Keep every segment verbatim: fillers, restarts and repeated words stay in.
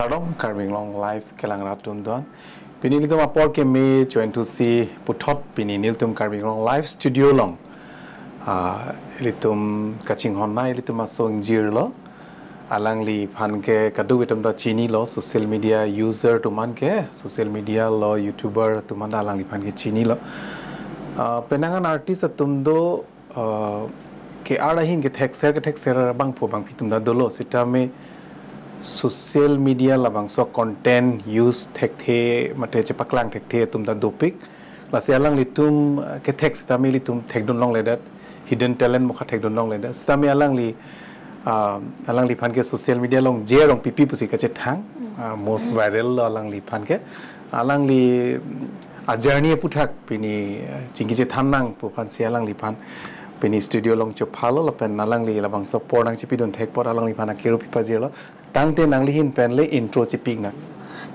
Kardom, Karbi Anglong Live kelang rat atum don. Pini nelitum apor ke May twenty-two si puthot pini nelitum Karbi Anglong Live studio along. Ah, ilitum kachinghon nai ilitum aso ingjirlo. Alangliphan ke kadokave atum ta chinilo, social media user atum an ke, social media lo, YouTuber atum an ta alangliphan ke chinilo. Ah, penang an artist atum do, ah, ke-ar ahin kethekser kethekser abangphu abangphi atum ta dolo, sitame social media labangso content use thekthe mate chepaklang thekthe atum ta dopik. Lasi alanglitum, ah, kethek sitame ilitum thekdun longledet, hidden talent mokha thekdun longledet. Sitame alangli, ah, alangliphan ke social media along J Rongpipi pusi kachethang, ah, most viral lo alangliphan ke. Alangli, mm, a-journey aphuthak pini, ah, chingki chethan nang pu aphansi alangliphan pini studio along chophalo lapen alangli labangso apor nangchipidun thek apot alangliphan akiru pipajirlo. Tangte nangli ahin pen le intro chipik nang.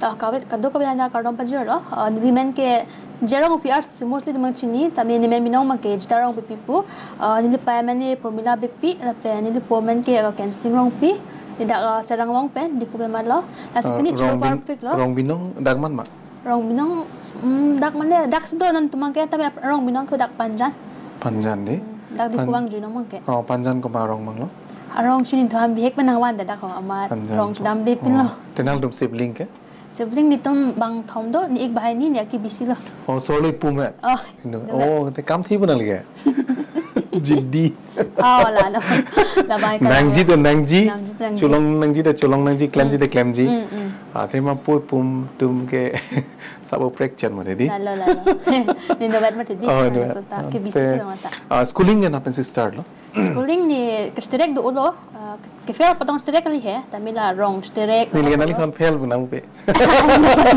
To, kave, kadokave aphanta kardom pajirlo. Ah, neli men ke J Rongpi, artist mostly atum chini, tame neli men binong abang ke Jita Rongpipi pu. Ah, neli pei amen ke Promila Beypi, lapen neli po amen ke, ah, Kensing Rongpi. Neli dak, ah, Serang along pen, Diphu pen matlo. Lasi Ah, pini choro Rongbin-, parpiklo. Rongbinong dak man ma? Rongbinong, mm, dak mane, dak si do non atum abang ke, tame Rongbinong ke dak Panjan. Panjan dei? Mm, dak Diphu Pan- vangjuinong abang ke. Oh, Panjan komat arong abanglo? Arong chini thu, ham bihek pen nangvandet dak ho, amat Panjan rong po. Damde pinlo. Oh. Te nangtum sibling ke? Sibling nelitum bang thom do, neli-ik, banghini, neli aki bisilo. Oh, solo ipu me? Oh, Indo. Indo. Oh, te kam thi punal ke? Jiddi. Oh, lalo. Labang ke Nangji lalo. To nangji. Nangji to nangji. Cholong nangji to cholong nangji, klemji Mm. to klemji. Mm, mm. Ah, athema pui pum atum ke sabo prekchan mo tadi. Lalo, lalo. Neli inutvet mati di. Oh, inutvet. Sota, ke bisi Te, kilometer. Ah, schooling ke nangpen si start lo? Schooling neli ke-strike do-olo, ah, ke-fail apot tong strike kali he, tame la rong strike. Neli ke nangli apot tong fan fail punang pe.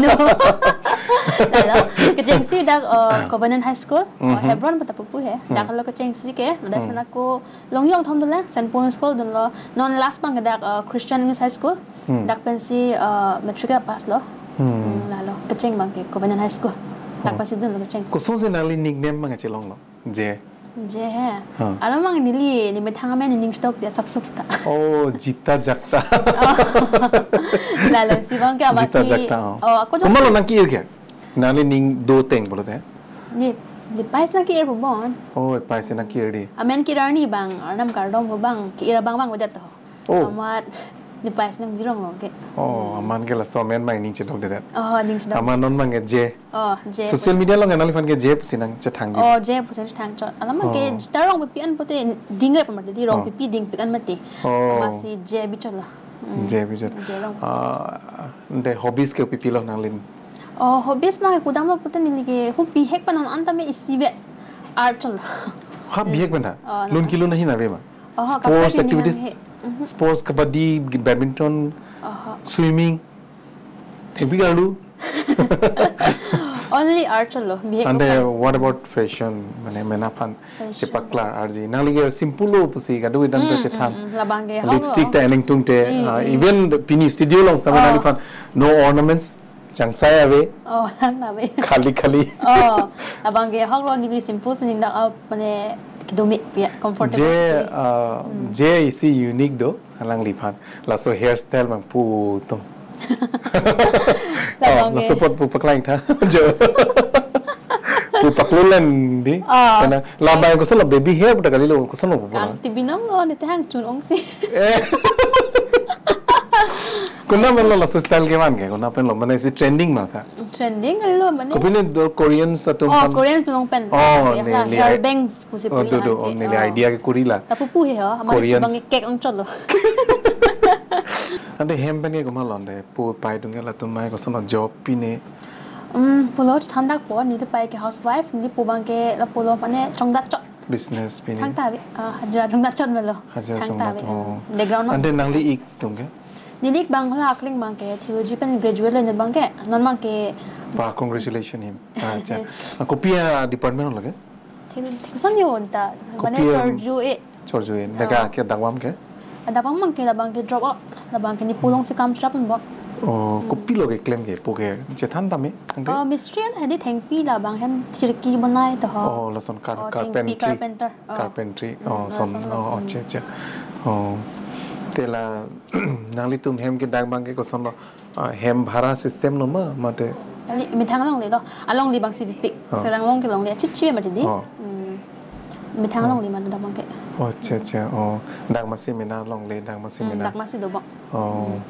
No, no. Lalo, kechengsi dak, uh, Covenant High School, uh, Mhm. Hebron pu ta pupu he. Hmm. Dak lo kechengsi ke, dak Hmm. na ko Longyong thom dolo, Saint Paul School dunlo. Non last abang ke dak, uh, Christian English High School. Hmm. Dak pensi, uh, matric pass lo. Hmm. Hmm, lalo, kecheng abang ke Covenant High School. Dak Oh. pensi dunlo kechengsi. Kosonsi nangli nickname abang chelonglo? J. J he. Ha. Alam abang neli, neli methang amen neli ning stok dia sapsup ta. Oh, Jita Jakta. Oh. Lalo si abang ke Jita amatsi. Jakta, oh. Oh, ako jong Komatlo nangke-ir ke? Nangli ning do ateng pulote? Neli, neli pei si nangke-ir pu bon. Oh, pei si nangke-ir dei. Amen ke-ir arni abang, arnam kardom pu abang, ke-ir abang abang wajar to. Oh. Amat neli pei si nangbirong lo ke. Oh, Hmm. aman ke laso amen abang ning chedokdedet. Oh, ning chedok. Amat non abang ke J. Oh, J. Social media along nangliphan ke J pusi nangchethangji. Oh, J pusi chethang chot. Alam abang ke Oh. Jita Rongpipi an pute ding rep mati, Oh. Rongpipi dingpik an mati. Oh. Amatsi J bichotlo. Hmm. J bichot. J Rongpipi. Ah, ante hobbies ke kopipilo nanglin? Oh, hobbies abang ke kedamlo pute neli ke hobby hek pen an tame isivet art chotlo. Ha, Hmm. bihek pen tha? Oh, Lun na. kelun ahin ave ma? Oh, Sports kapra kini activities? An he. Mhm. Sports, kabaddi, badminton, Oh. swimming. Thengpi arlo. Only art chotlo, bihek Ante ko pa. What about fashion? Mane mena aphan Fashion. chepaklar arji. Nangli ke simple lo pusi kadokave atum ta Mm, chethan. mm, mm. Labang ke hok Lipstick lo. ta eneng tung te. Mm, Ah, mm. even the pini studio along sitame Oh. nangliphan no ornaments, changsai ave. Oh, nang ave. Khali khali. Oh, labang ke hok lo, neli simple si ning dak, ah, mane kedo me pia, comfortable J, si. Ah, Mm. J isi unique do, alangliphan. Laso hairstyle abang pu tung. Labang Oh, laso ke. apot pu paklang tha. Jo. Pu paklulen dei. Ah. Karena labang kosonlo, baby hair pu ta kalilo, kosonlo pu Kang pura. T V nong, oh, neli te hang chun ong si. Eh. Konat pen lo laso style kevan ke, konat pen lo, mane si trending ma tha? Trending kalilo mane. Kopine do Korean atum Oh, aphan. Korean atum pen. Oh, Ya, neli ha, hair ai- bangs pusi Oh, pulo do, do, anke. oh, neli Oh. idea ke kurila. Lapu pu he ho, amari Koreans. chibang ke cake ong chotlo. Ante hem pen ke komatlo ante, pu pei atum ke latum mai koson job pine. Hmm, pulo thandakpo, neli pei ke housewife, neli pu abang ke lapulo mane chongdak chot. Business pine. Thangta ave, ah, hajira chongdak chot melo. Hajira Thangta chongdak, ave, oh. hmm, background ma. Ante nangli-ik atum ke? Neli-ik abang hala akling abang ke theology pen graduate lo ne abang ke, non abang ke Pa, congratulations him. Ah, acha. Ah, kopi a-department lo ke? Thil, thil koson yo ta. Mane Kopi a- chorju e. Chorju e. Dak Ah. ke adap abang ke? Adap abang ke labang ke drop out. Labang ke neli pu along si kam chirap bo. Oh, Hmm. kopilo keklem ke, pu ke chethan tame, angke? Oh, mistri an hedi thengpi labang hem khirki bonai to ho. Oh, lason kar-, Oh, thengpi carpentry. carpenter. Oh. Carpentry. Hmm, Oh, lason, lason oh, oh, hmm. acha, acha. Oh. Te la nanglitum hem kedak abang ke kosonlo, ah, hem bhara system lo ma, mate? Kali methang alongle lo, alongle abangsi bipik. Oh. Serang along kelongle achichi mati di. Oh. Hmm. Methang alongle ma dak abang ke. Oh, acha, acha. Oh, dak masi mena alongle, dak masi Hmm, mena. Dak masi do abang. Oh. Hmm.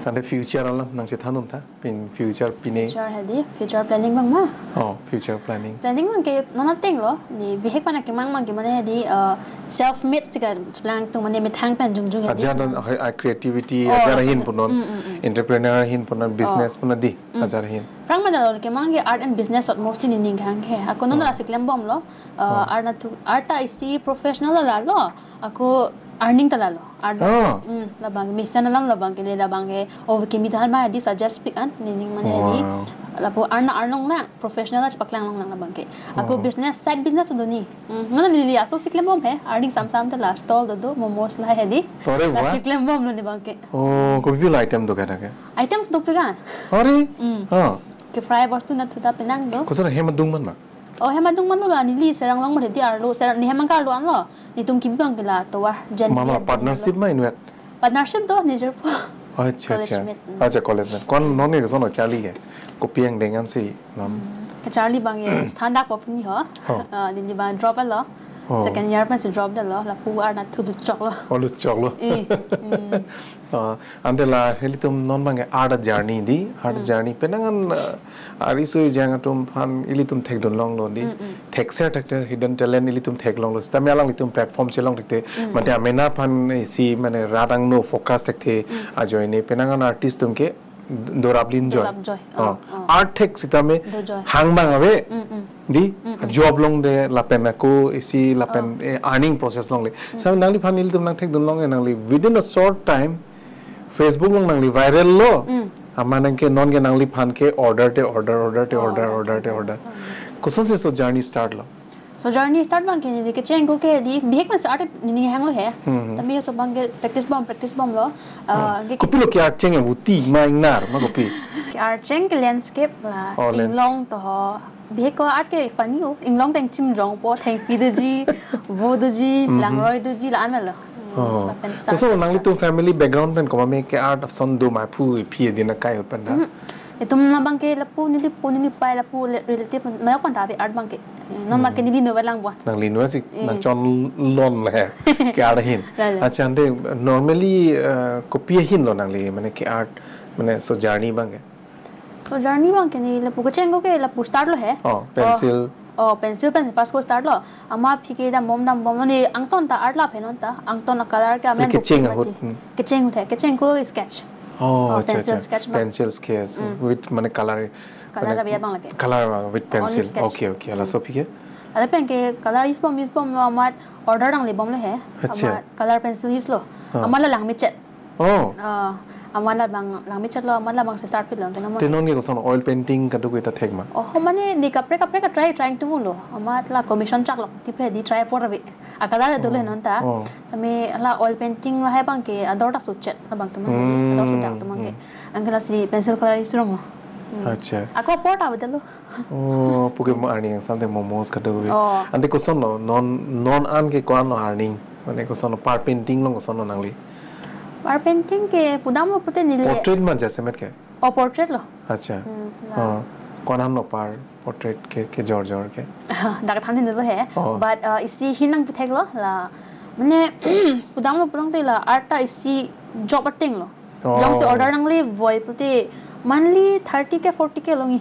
Ante future alam nangchethan un tha? Pin future pine. Future hedi, future planning abang ma? Oh, future planning. Planning abang ke non ateng lo, ne bihek pen akemang abang ke mane hedi, uh, self made si kacheplang atum mane methang pen jongjong hedi. Ajat dan, ah, creativity, Oh, ajat ahin asal punon, mm, mm, mm. entrepreneur ahin punon, Oh. business punon di, Mm. ajat ahin. Aphrang mane lo kemang ke art and business sot mostly nening kehang ke. Ako non Oh. la siklem bomlo, uh, Oh. art na thu, art ta isi professional la lo, ako earning ta lalo. Art Oh. Hmm, labang mesen alam labang ke ne labang ke. Oh, kimi tahan ma di suggest pik an, nening mane di. Wow. Lapu arna arnong na professional la chepaklang long lang labang ke. Ako Oh. business, side business do ne. Hmm, non neli aso siklem bom he, earning sam sam te la stall do do, momos la hedi. Ore La wah. siklem bomlo ne abang ke. Oh, kopi la item do kada ke? Items dopik an. Ore? Hmm. Oh. Ke fry bostu na thu ta penang do. Koson hem adung man ma? Oh, hem adung man lo la neli Serang along mati di arlo, Serang ne hem angkar lo an lo. Netum kebi abang ke la tovar jen Mama jen partnership ma inwet? Partnership do, nijor po. Acha, College acha. mate, mm. Acha, college mate. Ko-an non ke koson charli ke? Kopi angdeng an si non. Hmm. Kacharli abang ye, thandak pop ni ho. Oh. Ah, neli abang drop lo. Oh. Second year pensi drop detlo, lapu arna thu lut choklo. Oh, lut choklo. Eh, hmm. Ah, ante la ilitum non abang ke art journey di, art Hmm. journey. Penang an, ah, ari sui jang atum aphan ilitum thekdun longlo di. Hmm, hmm. Thekser thekthe hidden talent ilitum theklonglo. Sitame alanglitum platform chelong thekthe. Hmm. Mate amena aphan isi mane rat angno focus thekthe Hmm. ajoine penang an artist atum ke dorap lin joy. Dorap joy. Oh. Oh, oh. Art thek sitame Do joy. hang abang ave. Hmm, hmm. Di, Mm-mm. job longde lapen ako isi lapen, Oh. eh, earning process longle. Mm. Sa nangliphan ilitum nangthekdun longle nangli within a short time Facebook along nangli viral lo. Mm. Amat nang ke non ke nangliphan ke order te order, order te Oh, order, order order te te order. order. Mm. Kosonsi laso journey start lo? Laso journey start abang ke neli kecheng ako ke di bihek pensi art nening hanglo he. Hmm. Tame laso abang ke practice bom, practice bomlo. Ah, Hmm. ke Kopilo ke-art cheng avuti ma ingnar ma kopi? Ke-art cheng ke landscape la Oh, lands- inglong to ho. Bihek ko art ke funny o, inglong teng chim jong po, thengpi doji, vo doji, Mhm. langroi doji, la-an lo. Oh. Lapen start Koson start. nanglitum family background pen komat me ke-art ason do ma phu phi din akai ahut pen ta? Mhm. Itum labang ke lapu neli po neli pai lapu le-, relative mayok pen ta ave art abang ke. Eh, non abang ke Hmm. neli no balang bon. Nangli no si Eh. nangchon lon le ke-art ahin. La, la. Acha, ante normally, eh, kopi ahin lo nangli mane ke-art mane laso journey abang ke? Laso journey abang ke neli lapu kecheng ako ke lapu start lo he. Oh, pencil. Oh, pencil pen first ako start lo. Amat aphi ke dam bom dam bomlo ne angton ta art la phenon ta. Angton a color ke amen Kecheng buk ahut, mati. Hmm. Kecheng ahut he. Kecheng ako sketch. Oh, Oh, acha, pencil acha. sketch abang. Pencil sketch Mm. with mane color, Color mane abang lake. color abang with Only pencil. sketch. Okay, okay. Mm. Laso aphi ke? Lapen ke color use bom use bomlo amat order nangle bomlo he. Acha. Amat color pencil use lo. Ah. Amat la langmechet. Oh. Ah, amat labang langmechetlo, amat labangsi start pitlo, te naman. Te non ke koson oil painting kadokave ta thek ma? Oh, mane ne kaprek kaprek ka-try trying to mulo. Amat la commission chaklo, tipe di try por ave. A-color dolo Oh. non ta. Oh. Tame la oil painting lahai abang ke ador ta suchet, labang atum abang ke, Hmm, ador sudak atum abang ke. hmm. Anke lasi pencil color use rong lo. Hmm. Acha. Ako por ta ave dolo. Oh, puke mo arni yang samte momos kadokave. Oh. Ante kosonlo, non, non an ke ko-an lo earning. Mane kosonlo per painting along kosonlo nangli? Per painting ke pudamlo pute neli. Portrait ma jasemet ke? Oh, portrait lo. Acha. Hmm, la. Oh, ko-an lo per portrait ke, kejor jor ke? Dak than hin lo he. Oh. But, uh, isi hin nangputhek lo la. Mane, pudamlo pudam te la art ta isi job ateng lo. Oh. Jongsi order nangle voi pute monthly thirty K, forty K longji.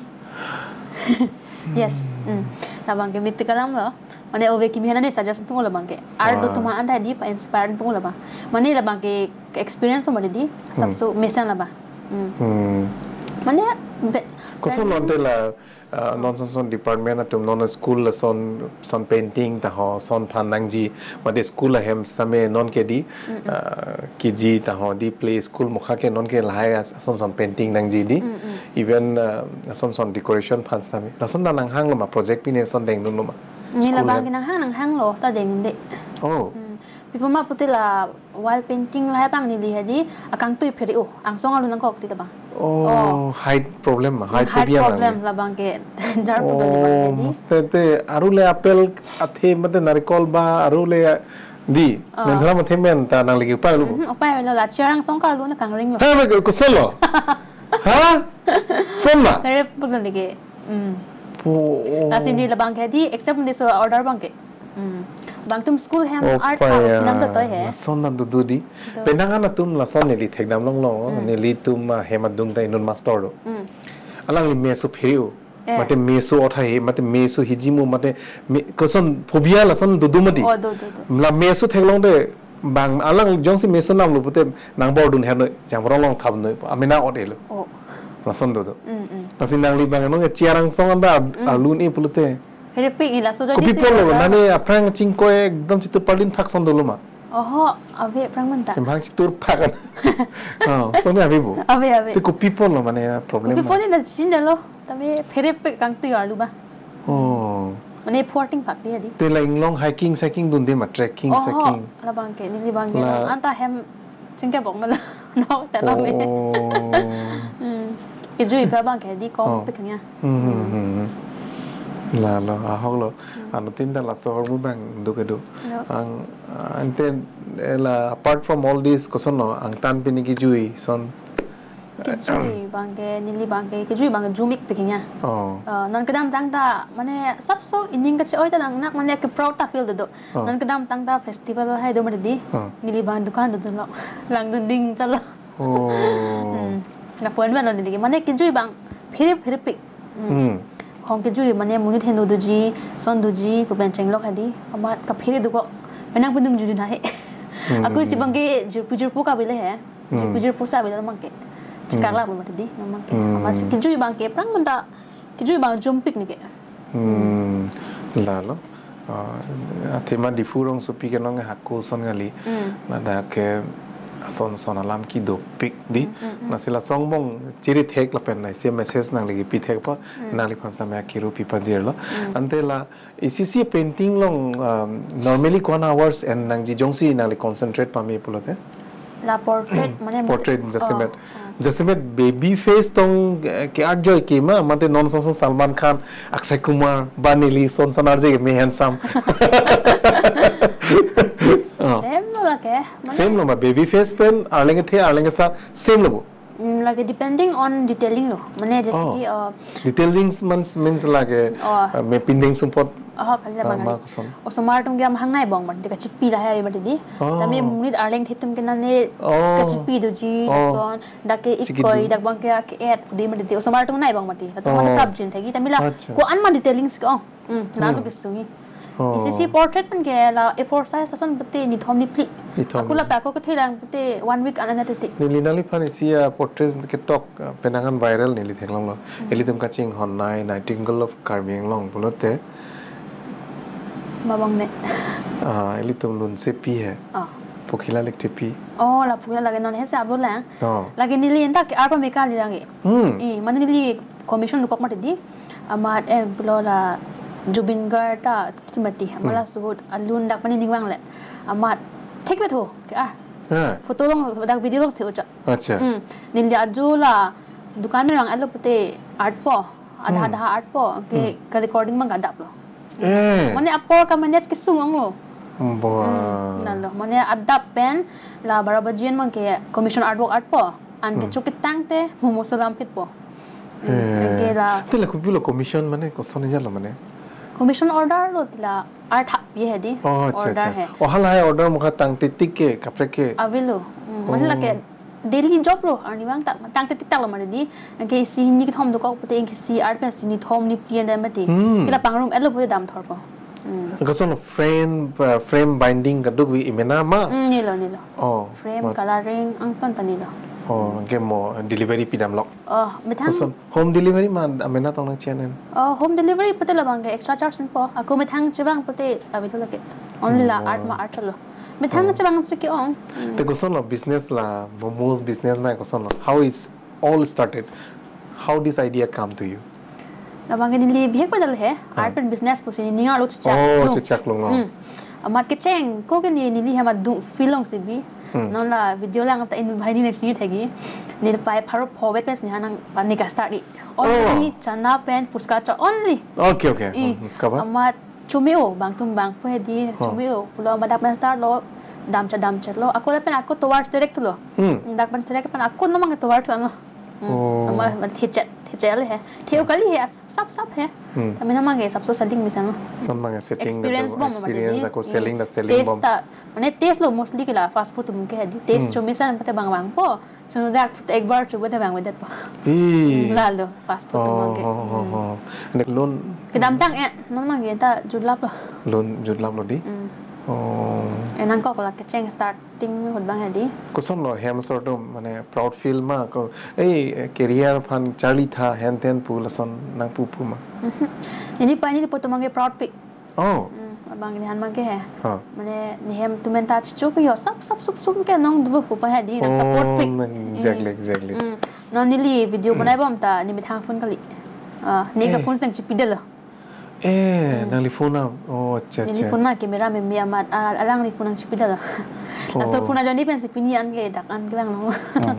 Yes. Mm. Labang ke mepik alam lo. Mane ove kimi hana ne suggest tung labang ke. Art do Wow. atum an ta di pa-inspire tung labang. Mane labang ke experience mane di Hmm. sabsu mesen labang. Mm. Hmm. Mane be- Koson lo ante la, uh, non son son department atum non school lason, son painting ta ho, son aphan nangji, mate school ahem sitame non ke di, Mm-mm. uh, K G ta ho di play school mokha ke non ke lahai as-, son son painting nangji di. Mm-mm. Even, uh, son son decoration aphan sitame. Lason ta nanghanglo ma project pine son dengdunlo ma? Ne School labang ahem. ke nanghang nanghanglo ta dengde. Oh. Mm. Pi pu ma pute la wall painting lahai abang neli hedi akangtui phere-o, angsong arlo nangkok ti labang. Oh, Oh. height problem ma, height Height phobia problem nangli? labang ke jar pu labang Oh, ke di. mas te, te, aru le apple athe mate narikol ba, aru le Di, oh, nang thora mathe men ta nangli ke upailu. Mhm, upailo, la chair angsong karlu na kangringlo. Ha, me ke kusolo. Ha? Sona. Pherepik lo lagi. Hmm. Po. Lasi ne labang ke di, except ne so order abang ke. Hmm. Bang atum school hem art ha, ya, pinam to toy he. Lason nang dudu di. Penang an atum lason neli thekdam longlo, hmm, nelitum, ah, hem adung ta inut master do. Hmm. Alangli mess phereo. Eh. Mate mess othai, mate mess hijimu, mate me-, koson phobia lason dudu mati. Oh, do, do, do. La mess theklong te bang alang jongsi mess namlo pute nang bordun hernoi, jang borong long thapnoi, amena ot-elo. Oh. Lason dudu. Mm, mm. Lasi nangli bang nong chair angsong anta, hmm, alun-e pulote. Pherepik ne laso jadi kopi si polo, order. Nane aphrang chingkoi ekdom chitu parlin phak son dolo ma. Oho, ave aphrang manta. Emphang chitur phak an. Oh, soni ave bo. Ave, ave. Te kopi polo mane problem. Kopi ma? Polo na chin dalo. Tame pherepik kangtui arlu ba. Oh. Mane forting phak dia di. Te la inglong hiking, hiking dunde ma, trekking, oho, hiking. Labang ke, neli bang ke. La anta hem chingkebok ma la. No, te la me. Oh. Hmm. Kejui pa bang ke di kom, oh, pik kanya. Hmm, hmm, hmm, hmm. Lalo, ahok lo. Hmm. Anuttin ta laso ahormu bang do kedo. Lo. Ang, ah, ante, eh, la, apart from all this, koson lo, angtan pini kejui, son. Kejui bang ke, neli bang ke, kejui bang ke jumik pik kanya. Oh. Eh, non kedamtang ta, mane, sapso ining kache-oi ta nang, nak, mane, ke proud ta feel do do. Oh. Non kedamtang ta festival hai do mati di. Oh. Neli bang dukan do dunlo. Langdun ding chalo. Oh. Hmm. Lapu-an lo neli ke. Mane kejui bang pherep pherepik. Hmm. Hmm. Hong kejui mane monit heno doji, son doji, pu pen chenglok hadi. Amat kaphere dokok. Penang penung jujun hai. Hmm. Ako isi bang ke jirpu jirpu ka bile he. Hmm. Jirpu jirpu sa bile mang ke. Chikar, hmm, lak lo mati di, mang ke. Hmm. Amat si kejui bang ke aphrang manta. Kejui bang jumpik ne ke. Hmm, lalo. Ah, athema Diphu rongsopi ke nong hako son ngali. Hmm. Ladak ke ason son alam kedopik di. Hmm, hmm, hmm. Lasi laso angbong chiri thek lapen na isi message nangli kepi thek po. Hmm. Nangliphan sitame akiru pi pajirlo. Hmm. Ante la isi isi painting along, um, normally ko-an hours and nangji jongsi nangli concentrate pame pulote? La portrait, mane portrait, jasemet. Oh, oh. Jasemet baby face tong, eh, ke-arjoi ke ma, mate non son son Salman Khan, Akshay Kumar, ba neli son son arje ke me handsome. Oh. Same lo lake. Mane same lo ma, baby face pen, arleng kethe, arleng kesar, same lo bo. Mm, lake depending on detailing lo. Mane jaise, oh, ki, uh, detailing means, means lake, oh, uh, me pindeng sumpot. Oh, kali, ah, bang ma kali. Koson. Osomar atum ke amahang nai bong mati, kachipi lahai mati di. Oh. Tame monit arleng the atum ke nane, oh, kachipi doji, oh, lason, dak ke chikidun. Ikkoi, dak bang ke, ke et, di mati di. Osomar atum nai bong mati. Latum, oh, mati prap jin thegi, tame la, acha, ko-an ma detailing si ke ong. Hmm, lalu, hmm, kesung-i. Oh. Isi isi portrait pen ke la A four size lason pute nithom niphli. Nithom. Ako la niphli. Ako kethe lang pute one week an anta titi. Neli nangliphan isi, ah, portrait ketok, ah, penang an viral neli theklonglo. Hmm. Ilitum kachinghon nei, Nightingale of Karbi Anglong pulote. Ma bang ne. Ah, ilitum lunsepi he. Ah. Pokhila Lekthepi. Oh, la Pokhila lake non he se upload la. Oh. Lake neli entak ke arpa meka li lake. Hmm. Eh, mane neli commission dokok mati di. Amat em pulo la Zubeen Garg ta si mati. Hmm. Amat laso ahut alun dak pani ningvang le. Amat thekve tho ke ah. Ha. Photo along dak video along si ucha. Acha. Hmm. Neli ajo la dukan merang alo pute art po. Adha, hmm, adha art po ke, hmm, ke recording abang adap lo. Eh. Mane apor ka manage kesung ong lo. Bo. Hmm. Lalo. Mane adap pen la baro baji an abang ke commission artwork art po. An ke, hmm, chokitang te momo solam phit po. Hmm, eh. Ke la. Te la kopilo commission mane koson jalo mane? Commission order lo, te la art hap ye he di. Oh, acha, order, acha, he. Oh, halahai order mukha tang titik ke kaprek ke. Avelo. Hmm, mane, oh, lake daily job lo, arnivang ta, tang titik tak lo mati di. Anke isi hini kethom dokok pute, anke isi art pen isi nithom niphli anta mati. Hmm. Ke la pangrum et lo pute damthor po. Hmm. Koson frame, uh, frame binding kadokave imena ma? Hmm, nilo, nilo. Oh, frame, ma, colouring, angton ta nilo. Oh, anke mo delivery pidamlo. Oh, methang. Koson home delivery ma amena tong nang channel? Oh, home delivery pute labang ke extra charge po. Ako methang chevang pute abito lake. Only la, hmm, art ma art lo. Methang, oh, chevang si ke ong. Hmm. Te koson lo business la, momos business ma koson lo? How is all started? How this idea come to you? Labang ke neli bihek padal he, ah, art pen business pusi neli ninga lo chechak, oh, lo, chechak lo, lo. Hmm. Amat kecheng, ko ke ne neli amat do feel long si bi. Hmm. Non la video lang ta in bhai ni next ni thegi. Neli pai pharo pho vet pen si neli nangpani ka start di. Only, oh, chana pen puchka chok only. Okay, okay. I, hmm, iska baad? Amat Chomeo, bang atum bang pu hedi, oh, chomeo pulo, ma dak pen start lo, damcha damcha lo. Ako lapen ako tovar sterek thulo. Hmm. Dak pen sterek pen ako non abang tovar thu anlo. Hmm. Oh. Ama, ama thechet, thechet le he. Theo kali he, as- sap sap he. Hmm. Tame non abang ke sapso selling mesen lo. Non abang setting, experience bom, experience, mane ako selling, hmm, na selling taste bom. Ta, mane taste lo mostly ke la fast food atum ke hedi. Taste, hmm, chomesen pute bang bangpo. Chunu dak ek bar chuba de bang wedet po. Ih. Hmm, lalo fast food atum abang ke. Oh, oh, oh, hmm, oh. Nek lun. Kedamtang eh, non abang ke ta jutlap lo. Lun jutlap lo di? Hmm. Oh. Eh, nangkok la kecheng start ting ahut abang hedi. Koson lo hem asor atum, mane proud feel ma ko, eh, career aphan charli tha hen ten pu lason nangpu pu ma? Mhm. Neli pa neli po atum abang ke proud pic. Oh. Hmm, abang neli han abang ke he. Ha. Mane ne hem atum pen ta chichu ke yo sap sap sup sup ke nong dulu pu pa hedi, nang support pic. Oh, exactly, hmm, exactly. Hmm. Non neli video, hmm, banai bom ta ne methang phone kali. Ah, ne ke, eh, phone seng chipidetlo. Eh, hmm, nangli phone a? Oh, acha, neli acha. Phone ma camera meme amat, ah, alangli phone nangchipidetlo. Oh. Laso phone ajoine pensi pini an ke dak an kelang lo.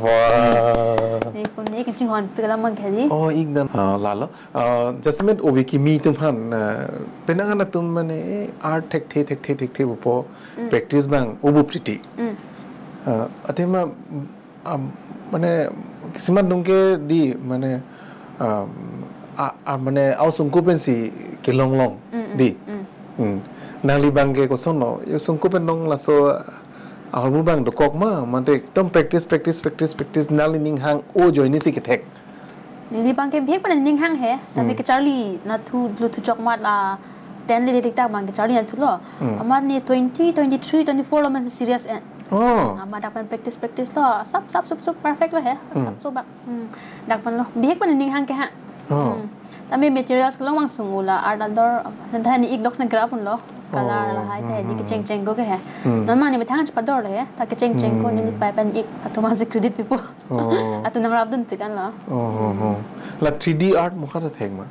Wah. Ne phone ne kachinghon pik alam abang ke hedi. Oh, ik dan. Ah, lalo. Ah, jasemet ove kimi atum aphan, ah, penang an atum mane, eh, art thekthe, thekthe, thekthe pupo, hmm, practice abang obu priti. Hmm. Ah, athema, um, mane, kisimat atum ke di, mane, um, a, a, mane, asongko pensi kelong long, mm, mm, di. Mm. Hmm. Nangli abang ke koson lo, asongko pen long laso ahormu abang dokok ma, mate ekdom practice, practice, practice, practice, nangli ning hang-o ajoine si kethek. Neli abang ke bihek pen ning hang he, tame, hmm, kecharli nathu, lo thu chok mat la, ten le le tik tak abang kecharli nathulo. Hmm. Amat ne twenty, twenty-three, twenty-four lo man serious eh. Oh. Hmm, amat dak pen practice, practice lo, sap, sap, sup, sup, perfect lo he, hmm, sap, sup bak. Hmm. Dak pen lo, bihek pen ning hang ke ha. Oh. Hmm. Tame materials kelong abang sung-o la, art ador, nanthani ik lok sang kerap lo. Color, oh, lahai te, hmm, di, hmm, kecheng cheng ko ke he. Hmm. Non abang ne methang chepador le he, ta kecheng cheng ko, hmm, neli pa pen ik, atum abang si credit pipo. Oh. Atum nangrapdun pik an lo. Oh, oh, oh. La three D art mukha ta thek ma?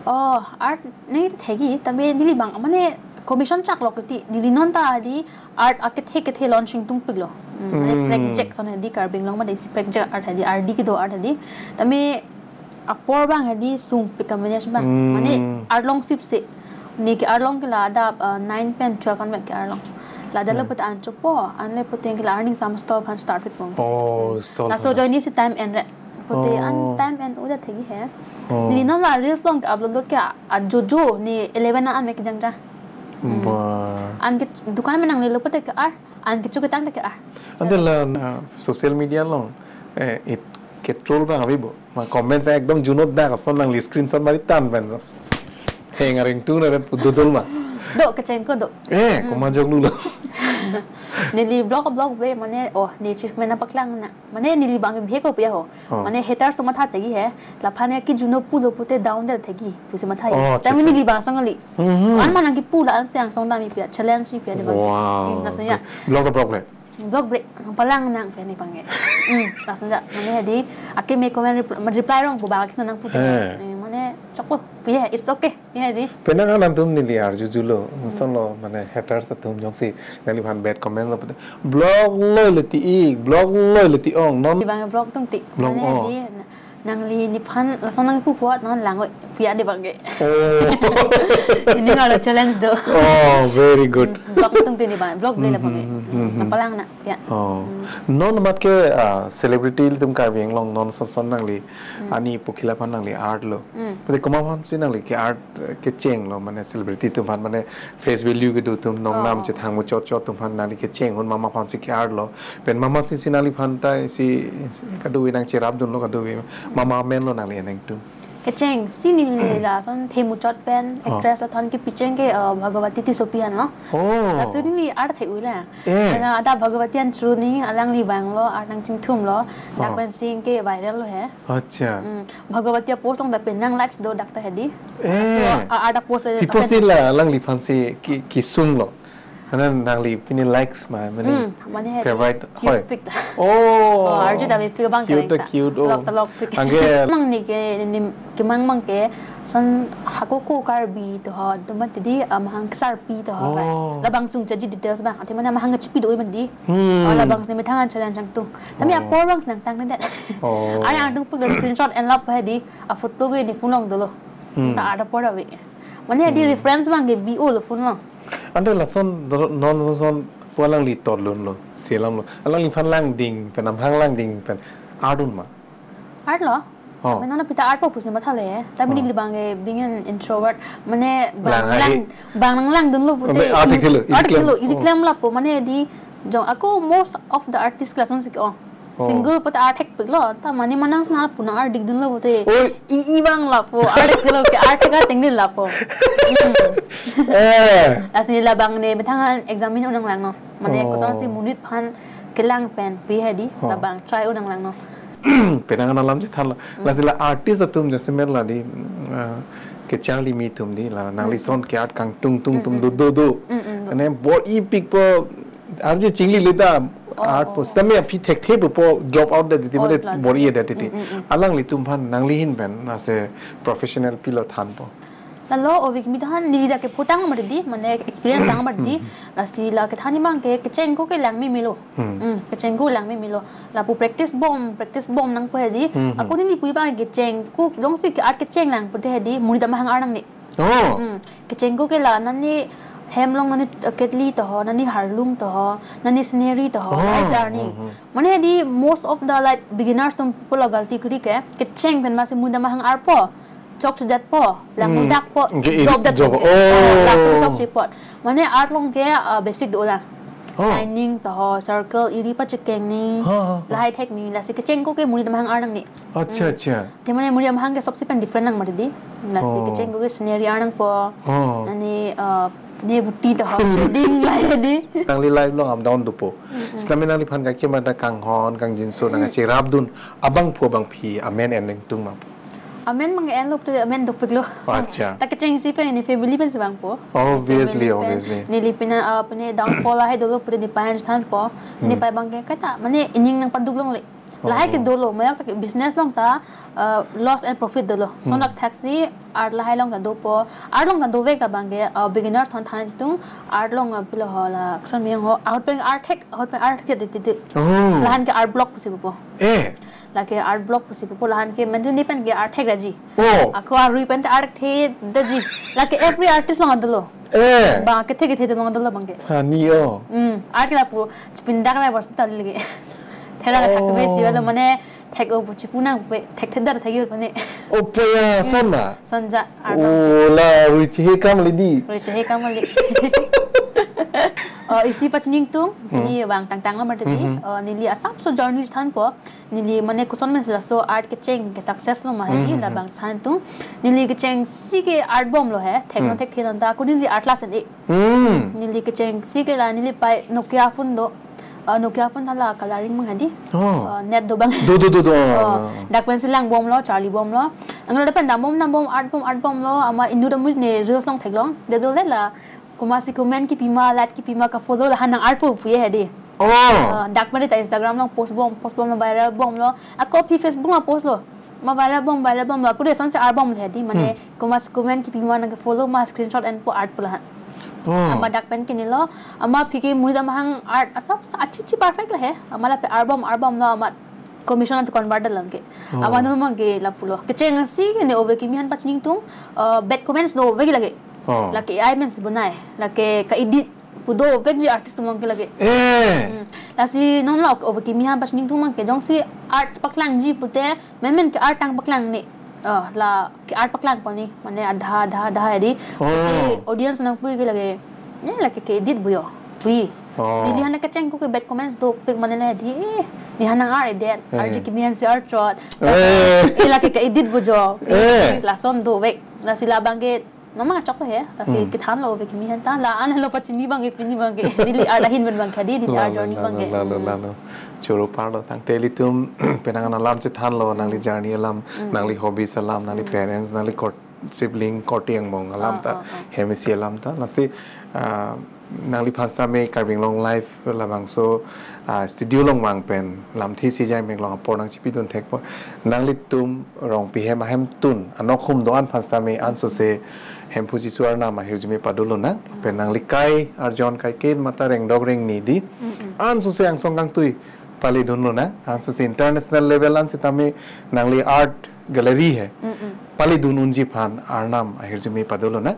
Oh, art ne ta thekji, tame neli abang, mane commission chak lok ti, neli non ta di art akethe kethe launching tung piklo. Hmm, mane, hmm, project ason hedi Karbi Anglong mate isi project art hedi, R D kedo art hedi. Tame apor abang hedi sung pik ka manage abang. Hmm. Mane art long sip se. Ne ke art long ke la adap, uh, nine pen twelve an ke art long. La dalo, hmm, pute an chopo, an le pute ke la earning some stall aphan start pik pon. Oh, stall. Laso aphan ajoine si time en re. Pute an, oh, time en uda thekji he. Oh. Neli non la reels long ke upload lot ke ajojo ne eleven an me kejang jang. Hmm. Ba. An ke dukan pen nanglelo pute ke art, an kecho ketang te ke art. Ante la, uh, social media long, eh, it ke troll abang ave bo. Ma comments ekdom junot dak ason nangli screenshot mari tan pen jas. Heng aring tu na re pu dodol ma. Do kecheng ko do. Eh, hmm, komat ajok lo. Neli blog blog ble mane, oh, ne achievement nangpaklang na. Mane neli abang bihek ko pu ya ho. Oh. Mane haters atum matha thekji he. Laphan ya ke juno pulo pute down det thekji. Pusi matha. Oh, acha, acha. Tame neli abang sang kali. Mhm. Ko-an ma nangkipu la-an si angsong dam-i pi ya, challenge-i pi ya, neli abang. Wow. Hmm, lason ya. Blog to blog le. Blog ble, palang nang pi ya neli abang ke. Hmm, lason ya, mane hedi, akeme comment repl-, reply rong pu abang akino nangpu te. Eh. Eh, mane choklo, pi ya, it's okay, pi ya hedi. Penang an atum neli arju julo, hmm, lason lo, mane haters atum jongsi, neliphan bad comment lo pute. Blog lo le ti ik, blog lo le ti ong, non. Neli abang blog tung ti. Blog, mane, oh, hedi, nangli nephan lason nangkipu apot non lang oi, pi ya neli abang ke. Oh. Neli ngarlo challenge do. Oh, very good. Hmm, blog tung ti neli abang, blog ble neli abang ke. Hmm, hmm, hmm, hmm. Nangpalang na, pi ya. Oh. Hmm. Non amat ke, ah, celebrity atum Karbi Anglong non son son nangli, hmm, ani pokhila aphan nangli art lo. Hmm. Pute komat aphan si nangli ke art, eh, kecheng lo, mane celebrity atum aphan, mane face value kedo atum, nongnam, oh, chethang muchot chot atum aphan nangli kecheng ahut mama aphan si ke-art lo. Pen mama si, si nangliphan ta si, si kadokave nangcherapdunlo kadokave. Mama amen lo nangli aneng atum. Kecheng si neli lason themuchot pen, oh, actress athon kepi cheng ke, uh, Bhagavati Tissopi an lo. Oh. Laso neli art thek-ui la. Eh. Karena ada Bhagavati an churu ni alangli abang lo, art nangchingthum lo. Dak, oh, pen si ke viral lo he. Acha. Hmm. Bhagavati a-post along ta pen nang likes do dak ta hedi. Eh. So, a, a, ada post, pi post si la, alangliphan si ke, kesung lo. Karena nangli pini likes ma, mane, hmm, mane hedi, favorite, cute, hoi, pic. Oh. Oh, arju ta pic abang, cute kereng ta, cute, oh. Lok ta lok pic. Anke. Mang ne ke, ne, kemang mang ke, son hako ko Karbi to ho, do mati di, ah, mahang kesarpi to ho, oh, kai. Labang sung chaji details abang, ati mane mahang kechipi do mati di. Hmm. Oh, labang si methang an challenge nangtung. Tame, oh, apor abang nangtang ne det. Oh. Arang adung pun screenshot en lap hedi, a-photo ke ne phone along dolo. Hmm. Ta ada apor ave. Mane di reference abang ke B O lo phone lo. Ante lason dor- non son pu alangli tolun lo, selam lo. Alangliphan langding pen, amahang langding pen art un ma? Art lo? Oh. Mane non pita art po pusi mathale. Tapi Oh. neli abang ke being an introvert. Mane bang Lang hai. lang bang lang langdunlo pute. Mane art i- thekthelo, art idiklem. thekthelo, Oh. idiklem lapo. Mane di jong ako most of the artist class on sik oh. Oh. Single pute art thekpiklo. Ta mane manang sna pu nang art dikdunlo pute. Oi. I i bang lapo. Art thekthelo ke art thek ateng ni lapo. Hmm. Eh. Lasi labang ne methang examine un nanglangno. Mane Oh. kosonsi monit aphan kelang pen pi hedi Oh. labang try un nanglangno. Penang an alam chethanlo. Lasi la artist atum jasemet la di, mm, ah, kecharli mi atum di la nangli Mm. son ke art kangtung tung tum Mm, do mm. do do. Mm, mm, do. Mane bor-ipikpo arje chinglile ta Oh, art po. oh. Sitame aphi thekthe po drop out det titi Oh, mane class. bor-i det titi. Mm, mm, mm. Alanglitum aphan nangli ahin pen lasi professional pilo thanpo? Lalo ove kimi than neli dak kepho tang mati di, mane experience tang mati di. Hmm. Lasi la kethan abang ke kecheng ako ke lang memelo. Hmm. Hmm, kecheng ako lang memelo. Lapu practice bom, practice bom nangpo hedi. Hmm, hmm. Ako neli pu abang kecheng ako jongsi ke art kecheng lang pute hedi, monit amahang ar nangne. Oh. Hmm. Kecheng ako ke la nani hem along nani, uh, ketli to ho, nani harlung to ho, nani scenery to ho, Oh, nice arni. Hmm, hmm. Mane hedi most of the, like, beginners atum pulo galti kuri ke, kecheng pen masi monit amahang arpo. Chokchedetpo, lang Hmm. mudakpo, Ke i- drop det job- po ke. Oh. Oh, langsung chokchepot. Mane art along ke, uh, basic dolang. Oh. Lining to ho, circle, iri pachekeng ni, Ha, ha, ha. lahai thek ni, lasi kecheng ako ke monit amahang ar nangne. Acha, Hmm. acha. Te mane monit amahang ke sobse pen different lang mati di. Lasi Oh. kecheng ako ke scenery ar nangpo. Oh. Nani, uh, ne buti to ho, shading lahai di. Nangli life along up down dopo. Hmm. Sitame nangliphan kake mata kanghon, kangjinso, nang Hmm. kacherapdun abangphu abangpi amen en nangtung ma? Amen mang enlo pute amen dopiklo. Acha. Ta kechengsi pen ne family pensi vangpo. Obviously, Family pen obviously. Neli pina, uh, pine downfall lahai dolo pute nepei aphan thanpo. Hmm. Nepei abang ke kaita, mane ining nangpaduk longle. Oh. Lahai ke dolo, mayak ta ke business along ta, uh, loss and profit dolo. Lason Hmm. lak thaksi art lahai along ta dopo. Art along ta dovek ta abang ke, uh, beginners aphan than tung, art along, uh, pilo ho la, kosonme ho, ahut pen art thek, ahut pen art thek titi. Oh. Lahan ke art block pusi pupo. Eh. Lake art block pusi pupo lahan ke mane ne pen ke art thek raji. Oh. Ako arui pen ta art thekdetji. Lake every artist along dolo. Eh. Abang ke thek thek along dolo abang ke. Funny oh. Hmm, art ke lapu chepindak la bos ta lagi. Thera Oh. thak be si wala mane thek o pu chipu nangpo, thekthedar thek yo mane. Oh, paya Hmm. son na? Son ja, art Oh, la rui chehe kam le di. Rui chehe kam le. Oh, isi pachini tung, Hmm. ni abang tangtang lo mati di. Hmm, hmm. Oh, neli asapso journey thanpo. Neli mane kosonme si laso art kecheng ke success lo ma hedi, Hmm, hmm, la hmm. abang than tung. Neli kechengsi ke art bomlo he, thek non Hmm. thekthe non ta, ako neli art class en e. Hmm. Neli kechengsi ke la neli pei Nokia phone do. Uh, Nokia phone ta la coloring mang hedi. Oh. Uh, net do abang. Do, do, do, do. Oh, Oh, oh. dak pensi lang bomlo, charli bomlo. Anglada pen dambom, dambom, art bom, art bomlo. Amat inut amonit ne reels along theklong. Te dole la, komatsi comment kipima, like kipima kafollow lahan nang art po puye hedi. Oh. Uh, dak mane ta Instagram along post bom, post bomlo, viral bomlo. Ako aphi Facebook along postlo. Ma viral bom, viral bomlo. Ako de sonsi art bomlo hedi. Mane Hmm. komatsi comment kipima nangkefollow ma screenshot enpo art pu lahan. Oh. Amat dak pen kenelo, amat aphi ke monit amahang art asap sa achi chi perfect lo he. Amat lapen art bom, art bomlo amat commission anta convert lang ke. Oh. Amat non mang ke lapulo. Kechengsi ke ne ove kimi aphan pachini tung, uh, bad comments dovek lake. Oh. Lake A I amen si bonai. Lake ka-edit pu dovekji artist atum ke lake. Eh. Hmm. Lasi non la ove kimi aphan pachini tung mang ke jongsi art paklangji pute, menmen ke art tang paklang ni. Oh, la ke art paklangpo ni. Mane adha, adha, adha hedi. Oh. Ke audience nangpu ke lake. Ne lake ke-edit pu yo. Pu. Oh. Neli aphan kecheng ako ke bad comments dopik mane la hedi. Eh, ne aphan nang art edet. Eh. Arje kimi aphan si art chot. Eh. Eh, lake ke-edit pu jo. Eh. Lason dovek. Lasi la abang ke non mang choklo he. Lasi Hmm. kethanlo ove kimi aphan ta. La-an lo pachini abang ke pini abang ke. Neli art ahin pen abang ke di, neli La, art la, journey la, abang la, ke. la, la, Hmm. la, la. Choro parlo tangte ilitum penang an alam chethanlo, nangli Hmm. journey alam, Hmm. nangli hobbies alam, nangli Hmm. parents, nangli court, sibling, courting bong alam Ah, ta, ah, ah. hem isi alam ta. Lasi, ah, nangliphan sitame Karbi Anglong Live labangso, ah, studio along vang pen lamthe isi jai mek along apor nangchipidun thekpo. Nanglitum Rongpi hem ahem tun anok hum do-an aphan sitame ansose Hemphu Jisu arnam ahirjume padolonang. Pen nangli kai arjon kai ke mata rengdok rengni di. Mm-mm. Ansose angsong kangtui palidunlonang. Ansose international level an sitame nangli art gallery he. Mm-mm. Palidun unji aphan arnam ahirjume padolonang.